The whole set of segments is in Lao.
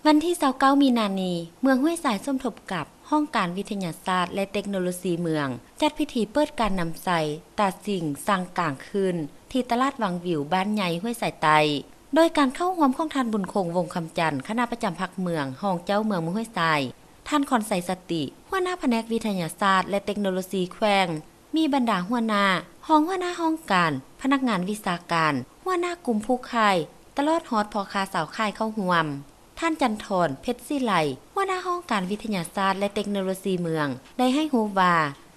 ວັນທີຊາວເກົ້າ ມີນານີ້ ເມືອງຫ້ວຍຊາຍສົມທົບກັບຫ້ອງການວິທະຍາສາດ ແລະ ເຕັກໂນໂລຊີເມືອງ ຈັດພິທີເປີດການນຳໃຊ້ຕາຊິງສັ່ງກາງຄືນ ທີ່ຕະຫຼາດວັງວິວ ບ້ານໃຫຍ່ ຫ້ວຍຊາຍໃຕ້ ໂດຍການເຂົ້າຮ່ວມຂອງທ່ານ ບຸນຄົງ ວົງຄຳຈັນ ຄະນະປະຈຳພັກເມືອງ ຮອງເຈົ້າເມືອງເມືອງຫ້ວຍຊາຍ, ທ່ານ ຄອນໄຊ ສະຕິ ຫົວໜ້າພະແນກວິທະຍາສາດ ແລະ ເຕັກໂນໂລຊີແຂວງ, ມີບັນດາຫົວໜ້າ, ຮອງຫົວໜ້າຫ້ອງການ, ພະນັກງານວິຊາການ, ຫົວໜ້າກຸ່ມຜູ້ຂາຍ ຕະຫຼອດຮອດພໍ່ຄ້າຊາວຂາຍເຂົ້າຮ່ວມ. ທ່ານ ຈັນທອນ ເພັດສີໄລ ຫົວໜ້າຫ້ອງການວິທະຍາສາດ ແລະ ເຕັກໂນໂລຊີເມືອງ ໄດ້ໃຫ້ຮູ້ວ່າ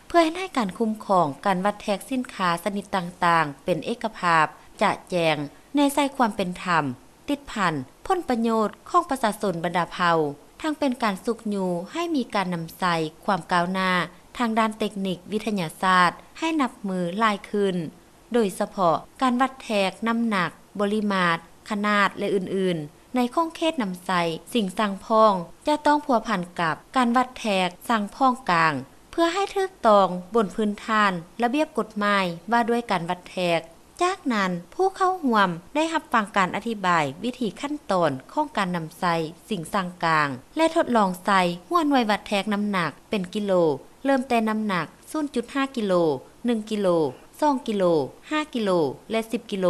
ເພື່ອເຮັດໃຫ້ການຄຸ້ມຄອງການວັດແທກສິນຄ້າຊະນິດຕ່າງໆ ເປັນເອກະພາບ, ຈະແຈ້ງ, ແນໃສ່ຄວາມເປັນທຳ, ຕິດພັນ, ຜົນປະໂຫຍດຂອງປະຊາຊົນບັນດາເຜົ່າ, ທັງເປັນການຊຸກຍູ້ໃຫ້ມີການນຳໃຊ້ຄວາມກ້າວໜ້າທາງດ້ານເຕັກນິກວິທະຍາສາດໃຫ້ນັບມື້ຫຼາຍຂຶ້ນ, ໂດຍສະເພາະການວັດແທກນ້ຳໜັກ, ບໍລິມາດ, ຂະໜາດ ແລະ ອື່ນໆ ໃນຂົງເຂດນຳໃຊ້ສິ່ງສ້າງພ້ອງ ຈະຕ້ອງພົວພັນກັບການວັດແທກສ້າງພ້ອງກາງ ເພື່ອໃຫ້ຖືກຕ້ອງບົນພື້ນຖານລະບຽບກົດໝາຍວ່າດ້ວຍການວັດແທກ. ຈາກນັ້ນ ຜູ້ເຂົ້າຮ່ວມໄດ້ຮັບຟັງການອະທິບາຍວິທີຂັ້ນຕອນຂອງການນຳໃຊ້ສິ່ງສ້າງກາງ ແລະ ທົດລອງໃສ່ຫົວໜ່ວຍວັດແທກນ້ຳໜັກເປັນກິໂລ ເລີ່ມແຕ່ນ້ຳໜັກ ສູນຈຸດຫ້າ ກິໂລ, ໜຶ່ງ ກິໂລ, ສອງ ກິໂລ, ຫ້າ ກິໂລ ແລະ ສິບ ກິໂລ,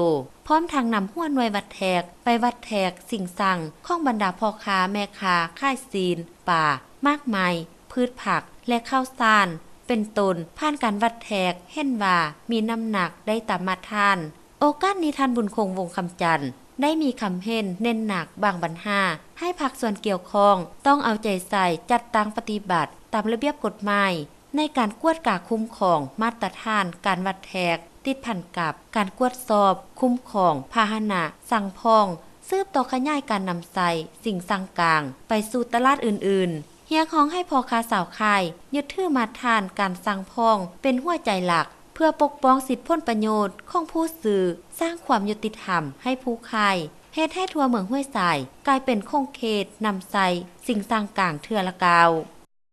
ພ້ອມທັງນຳຫົວໜ່ວຍວັດແທກໄປວັດແທກສິ່ງສັ່ງຂອງບັນດາພໍ່ຄ້າແມ່ຄ້າຂາຍຊີ້ນ, ປາ, ໝາກໄມ້, ພືດຜັກ ແລະ ເຂົ້າສານ ເປັນຕົ້ນ, ຜ່ານການວັດແທກເຫັນວ່າມີນ້ຳໜັກໄດ້ຕາມມາດຕະຖານ. ໂອກາດນີ້ ທ່ານ ບຸນຄົງ ວົງຄຳຈັນ ໄດ້ມີຄຳເຫັນເນັ້ນໜັກບາງບັນຫາ ໃຫ້ພາກສ່ວນກ່ຽວຂ້ອງຕ້ອງເອົາໃຈໃສ່ຈັດຕັ້ງປະຕິບັດຕາມລະບຽບກົດໝາຍ ໃນການກວດກາຄຸ້ມຄອງມາດຕະຖານການວັດແທກ ຕິດພັນກັບການກວດສອບຄຸ້ມຄອງພາຫະນະສັ່ງພ້ອງ ສືບຕໍ່ຂະຫຍາຍການນຳໃຊ້ສິ່ງສັ່ງກາງໄປສູ່ຕະຫຼາດອື່ນໆ. ຮຽກຮ້ອງໃຫ້ພໍ່ຄ້າຊາວຂາຍຍຶດຖືມາດຕະຖານການສັ່ງພ້ອງເປັນຫົວໃຈຫຼັກ ເພື່ອປົກປ້ອງສິດຜົນປະໂຫຍດຂອງຜູ້ຊື້, ສ້າງຄວາມຍຸຕິທຳໃຫ້ຜູ້ຂາຍ, ເຮັດໃຫ້ທົ່ວເມືອງຫ້ວຍຊາຍກາຍເປັນຂົງເຂດນຳໃຊ້ສິ່ງສ້າງກາງເທື່ອລະກ້າວ.